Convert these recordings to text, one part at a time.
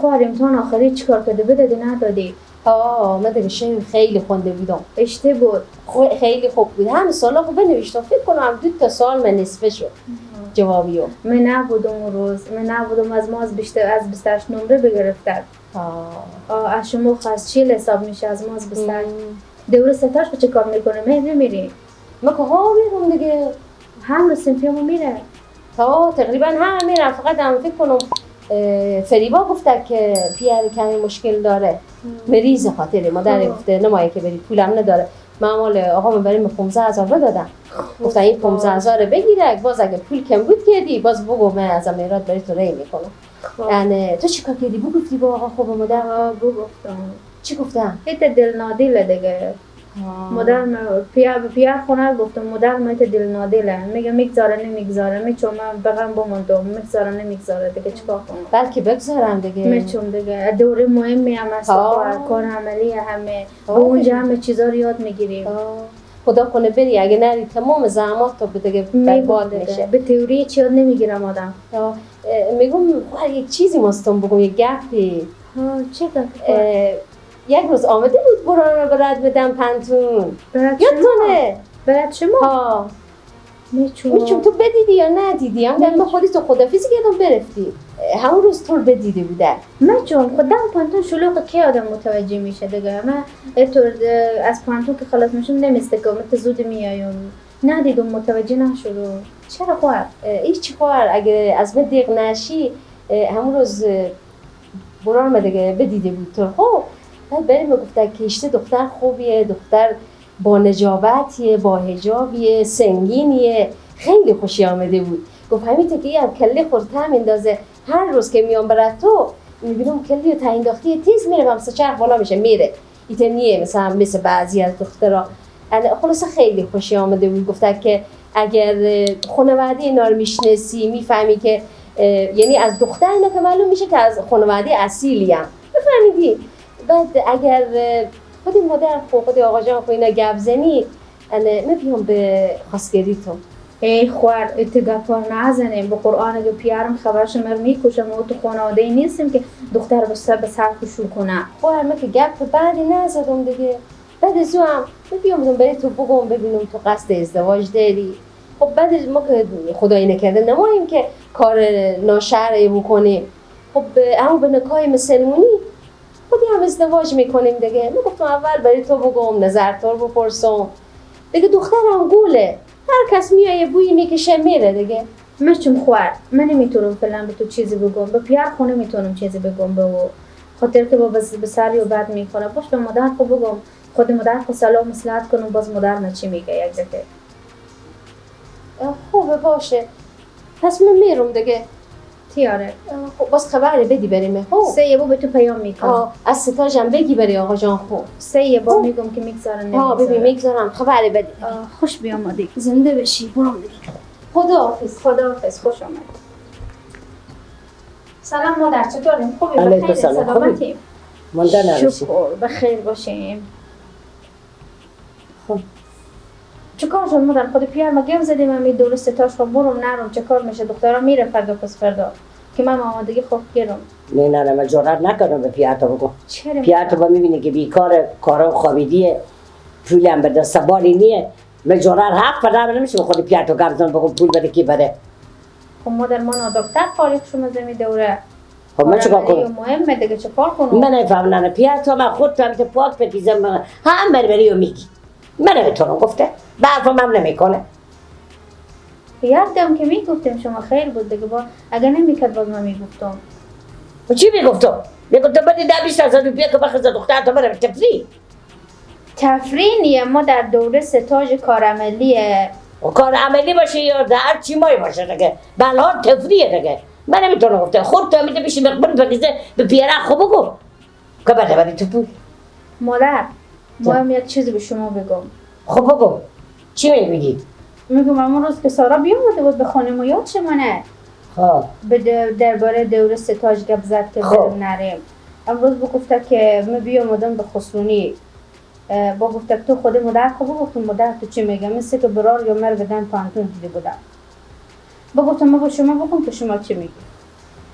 خواهر امتحان آخری چیکار کرده بدادی ندادی؟ من دیگه خیلی خونده بودم. اشته بود. خیلی خوب بود. هم سوالا خوب بنوشتم. فکر کنم 2 تا سوال من نصفه شد. جوابیو. من نبودم اون روز. من نبودم از ما از 28 نمره بگرفتن. از شما خواست 40 حساب میشه از ما از 28. دوره ستاش چه کار میکنه؟ من نمیری. من که ها میرم دیگه. هم صنفیمو میره. تا تقریبا هم میرم. فقط هم فکر کنم فریبا گفته که پیر کمی مشکل داره. مریض خاطره مادر گفته نمایه که بری پولم نداره. من مال آقا من بریم 15,000 دادم. گفتن این 15,000 بگیره باز اگه پول کم بود کردی باز بگو من از میراد برای تو ری میکنم. یعنی تو چیکار کردی؟ بگفتی با آقا خوب مادر؟ بگفتم. چی گفتم؟ ایت دل نادله دیگه. مادر پیر خونه گفتم مادر ما ایت دل نادله میگه میگذاره نمیگذاره میچون من بغم بموندم میگذاره نمیگذاره دیگه چیکار کنم؟ بلکه بگذارم دیگه. میچون دیگه دوره مهمی هم هست کار عملی همه اونجا همه چیزا رو یاد میگیریم. خدا کنه بری اگه نری تمام زحمات تو دیگه برباد میشه. به تئوری چی یاد نمیگیرم آدم. میگم یک چیزی ماستم بگم یک گپی. چه گپی؟ یک روز آمده بود بران رو برد بدم پنتون. یادتونه؟ برد شما؟ میچون تو بدیدی یا ندیدی؟ هم در ما خودی تو خدافیزی کردم برفتی. همون روز تو رو بدیده بوده. میچون خودم پانتون شلوغ که آدم متوجه میشه دیگه. من از پانتون که خلاص میشم نمیسته که من زود میایم. ندیدم متوجه نشدم. چرا خواهر؟ هیچ خواهر اگه از من دیق نشی همون روز بران دیگه بدیده بود تو. خب بعد بریم گفته که اشته دختر خوبیه، دختر با نجابتیه، با حجابیه، سنگینیه، خیلی خوشی آمده بود. گفت همین که هم کله خورده اندازه هر روز که میام برات تو میبینم کلی رو تعیین تیز میره و مثلا چرخ بالا میشه میره. ایته نیه مثلا مثل بعضی از دخترها. خلاصه خیلی خوشی آمده بود. گفته که اگر خانواده اینا رو میشناسی میفهمی که یعنی از دختر اینا که معلوم میشه که از خانواده اصیلی هم بفهمیدی. بعد اگر خود مادر خود آقا جان خود اینا گپ زنی من بیام به خواستگاری تو. ای خوار ات گپار نزنیم به قرآن اگه پیارم خبرش مر میکشم و تو خانواده ای نیستیم که دختر به سر کشو کنه. خوار من که گپ بعدی نزدم دیگه. بعد از هم من بیام برای تو بگم ببینم تو قصد ازدواج داری. خب بعد ما که خدایی نکرده نماییم که کار ناشرعی بکنیم. خب اما به نکای مسلمونی خودی هم ازدواج میکنیم دیگه. من گفتم اول برای تو بگم نظر تو رو بپرسم دیگه. دخترم گوله هر کس میایه بویی میکشه میره دیگه. مرچم خوار من نمیتونم فعلا به تو چیزی بگم. به پیار خونه میتونم چیزی بگم به او خاطر که با به سری و بد میکنه. باش به مادر خود بگم خود مادر خود سلام مصلحت کنم باز مادر من چی میگه یک دفعه. خوبه باشه پس من میرم دیگه. تیاره خب باز خبر بدی بریم. خب سه بار به تو پیام میکنم. از ستاجم بگی بری آقا جان. خوب سه بار میگم که میگذارم. ببین میگذارم خبر بدی. خوش بیامدی زنده بشی. برام دیگه. خداحافظ. خداحافظ خوش آمد. سلام مادر چطوریم؟ خوبی؟ بخیر سلامتی؟ مانده نباشی. شکر بخیر باشیم. خب چیکار شد مادر؟ خود پیار ما گم زدیم من دور ستاش خب برم نرم چه کار میشه؟ دخترم میره فردا پس فردا که من آمادگی خوب گیرم. نه نه نه من جرئت نکردم به پیار تو بگم. چرا؟ پیار تو میبینی که بیکار کارم خوابیدیه پولم به دست بالی نیه. من جرئت حق پدرم نمیشه خود پیار تو گم زدم بگم پول بده کی بده. خب مادر ما دکتر فارغ شما زمین دوره. خب من چیکار کنم؟ مهمه دیگه چیکار کنم؟ من نفهمم نه پیار تو من خود تو پاک پکیزم هم بری و میگی. من نمیتونم گفته برفم هم نمیکنه. یادم که میگفتیم شما خیر بود دیگه با اگه نمیکرد باز من میگفتم. و چی میگفتم؟ میگفتم بدی 10-20 هزار روپیه که بخرز دختر تا بره تفریح. تفریح نیه ما در دوره ستاژ کار عملیه. و کار عملی باشه یا در چی مایی باشه دیگه بلها تفریحه دیگه. من نمیتونم گفته خود تو میده بشی مقبول بگیزه به پیره خوب بگو که بده بده تو پول. مادر مهم یک چیزی به شما بگم. خب بگو چی میگی؟ میگم امون روز که سارا بیامده بود به خانه ما یاد شمانه. خب درباره دوره ستاژ گپ زد که بریم نریم. امروز بگفته که من بیامدم به خسرونی با گفته تو خود مادر خب گفتم مادر تو چی میگم؟ مثل که برار یا مر بدن پانتون دیده بودم. بگفتم ما با شما بگم که شما چی میگی؟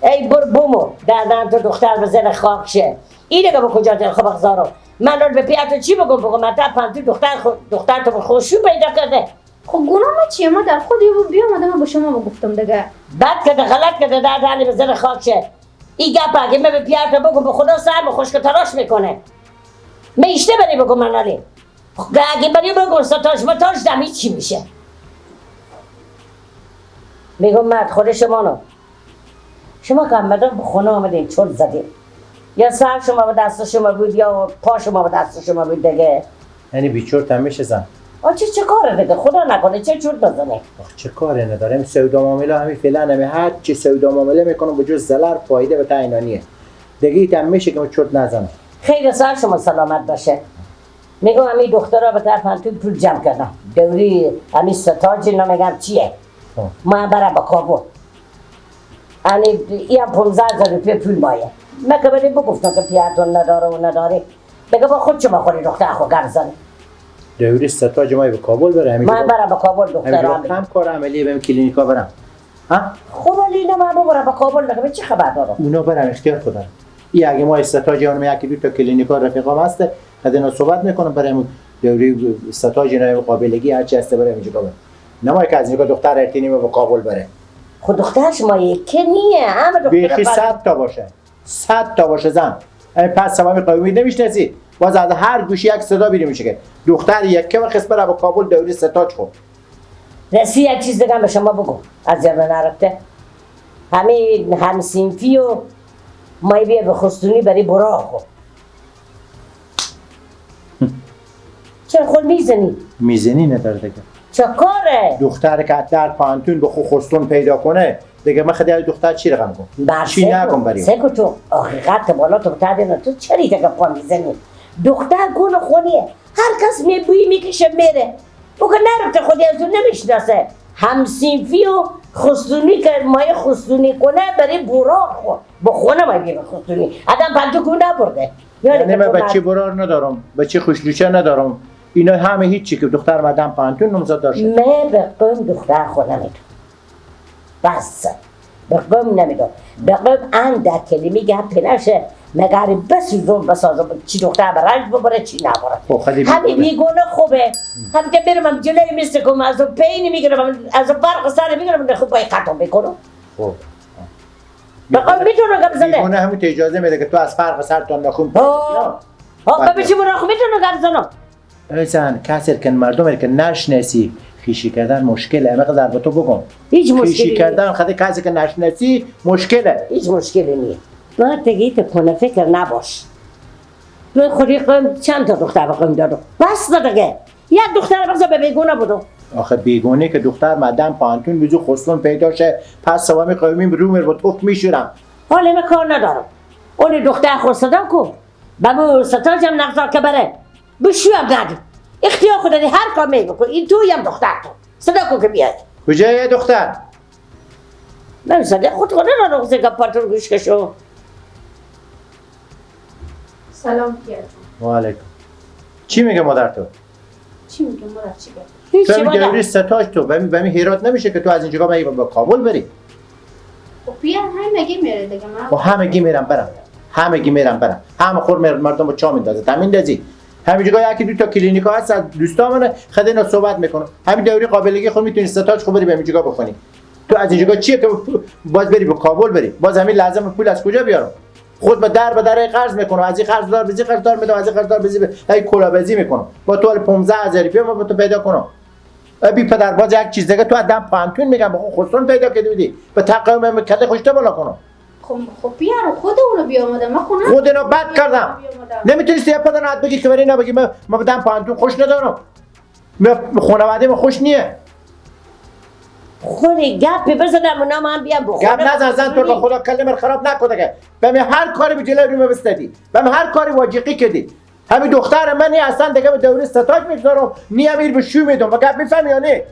ای بر بومو دردن تو دختر به زن خاک شه. اینه که به کجا دل خو بغزارو. من رو به پیاتو چی بگم بگم من تا پانتو دختر خو دختر تو خوشو پیدا کرده. خب گناه ما چیه؟ ما در خود بیامدم با شما گفتم دیگه. بد کرده غلط کرده دردن به زن خاک شه. این گپ اگه من به پیاتو بگم به خدا سرم خشک تراش میکنه. میشته بری بگم من علی. اگه بری بگم ستاش متاش دمی چی میشه؟ میگم مرد خود شما نو. شما که آمدن به خونه آمدین چل زدین. یا سر شما به دست شما بود یا پا شما به دست شما بود دیگه. یعنی بیچورت هم میشه زن. آ چه کاره دیگه خدا نکنه چه چورت بزنه. آخ چه کاره ندارم سودا معامله همین فعلا همین هر چی سودا معامله میکنم به جز ضرر فایده به تعینانیه. دیگه ایتم میشه که چورت نزنه. خیر سر شما سلامت باشه. میگم همین دخترها به طرف تو پول جمع کردم. دوری همین ستاج اینا میگم چیه؟ ما برم به کابل. یعنی این 15,000 روپیه پول مایه. من که بریم بگفتم که پیاتون نداره و نداره. بگه با خود شما خوری دختر خو گرد زنی. دوری ستاج مای به کابل بره. من برم به کابل دخترام. هم کار عملی بهم کلینیکا برم. ها؟ خب ولی اینا من ببرم به کابل دیگه چه خبر دارم؟ اونا برم اختیار خودم. ای اگه ما ستاج اونم یکی دو تا کلینیکا رفیقام هست، از اینا صحبت میکنم برای دوری ستاج اینا قابلگی هر چی هست برای اینجا برم. نمای که از اینجا دختر ارتینی به کابل بره. خود دختر شما یکی نیه، همه دختر بیخی 100 تا باشه. 100 تا باشه زن. پس سبب قومی نمیشناسی. باز از هر گوشی یک صدا بیرون میشه که دختر یکه و خس بره به کابل دوری ستاج خود. رسی یک چیز دیگه به شما بگو. از یاد نرفته. همین همسینفی و مای بیا به خستونی برای براق خو. چرا خود میزنی؟ میزنی نداره دیگه. چه کاره؟ دختر که در پانتون به خو خستون پیدا کنه دیگه من خدای دختر چی رقم کنم؟ چی نگم بریم؟ سکو تو حقیقت بالا تو بتادی تو چرا دیگه پا میزنی؟ دختر گون خونیه هر کس میبویی میکشه میره. او که نرفته خودی از اون نمیشناسه. همسینفی و خستونی که مایه خستونی کنه برای براق خو با خونه مایه به خستونی آدم پانتو کو نبرده. یعنی من بچه برار ندارم، بچه خوشلوچه ندارم. اینا همه هیچی که دختر مدام پانتون نامزد داشت. من به قوم دختر خود نمیدم. بس به قوم نمیدم. به قوم اندک کلمه گپ نشه مگر بسوزم بسازم چی دختر به رنج ببره چی نبره. همین بیگونه خوبه. همین که برم جلوی مثل کنم از اون پینی میگیرم از اون برق سر میگیرم خوب باید قطع میکنم. خب به قوم میتونم گپ زنه. بیگونه همین اجازه میده که تو از فرق سرتون نخون. ها ها به چی برا میتونم گپ زنم. زن کسی که مردم که نشناسی خیشی کردن مشکله. اما قدر به تو بگم هیچ مشکلی خیشی کردن خود کسی که نشناسی مشکله. هیچ مشکلی نیست. باید دیگه تو کنه فکر نباش. تو خودی قوم چند تا دختر به قوم دادم بس دیگه. یک دختر بگذار به بیگونه بودم. آخه بیگونه که دختر مدام پانتون بزو خستون پیدا شه پس سوامی قومی رومر با توف میشورم. حالا من کار ندارم. اون دختر خود صدا کو بابو ستاجم نقضا که بره بشو هم ندی. اختیار خود داری هر کار می بکن. این توی هم دختر تو صدا کن که بیاد. کجای دختر؟ من صدا خود خود را نقضه که پاتون گوش کشو. سلام پیرجون. و علیکم. چی میگه مادر تو؟ چی میگه مادر چی گفت؟ تو دوری ستاج تو به می هرات نمیشه که تو از اینجا به کابل بری. خب پیر همگی میره دیگه من. خب همگی میرم برم. همگی میرم برم. همه خور مردم رو چا میندازه. تامین دازی. همینجا یکی دو تا کلینیکا هست از دوستامونه خود اینا صحبت میکنه. همین دوری قابلگی خود میتونی ستاج خود بری به اینجا بخونی. تو از اینجا چیه که باز بری به کابل بری؟ باز همین لازم پول از کجا بیارم؟ خود به در به در قرض میکنم، از این قرض دار بزی قرض دار میدم، از این قرض دار بزی هی کلابازی میکنم. با تو 15,000 روپیه ما با تو پیدا کنم. بی پدر باز یک چیز دیگه تو آدم پانتون میگم بخو خودتون پیدا کرده بودی. به تقویم کله خوشته بالا کنم. خب بیار خود اونو بیامدم من خونه خود اینو بد کردم. نمیتونستی یه پدر نات بگی که برای اینا بگی من بدم پانتون خوش ندارم. من خانواده من خوش نیه. خود گپ بزنم اونا من بیام بخورم. گپ نزن زن تو به خدا کلمه خراب نکن دیگه. به هر کاری به جلوی روم بستدی. به هر کاری واجقی کردی. همین دختر من اصلا دیگه به دوره ستاج میگذارم. نی امیر به شو میدم. و گپ میفهمی یا نه؟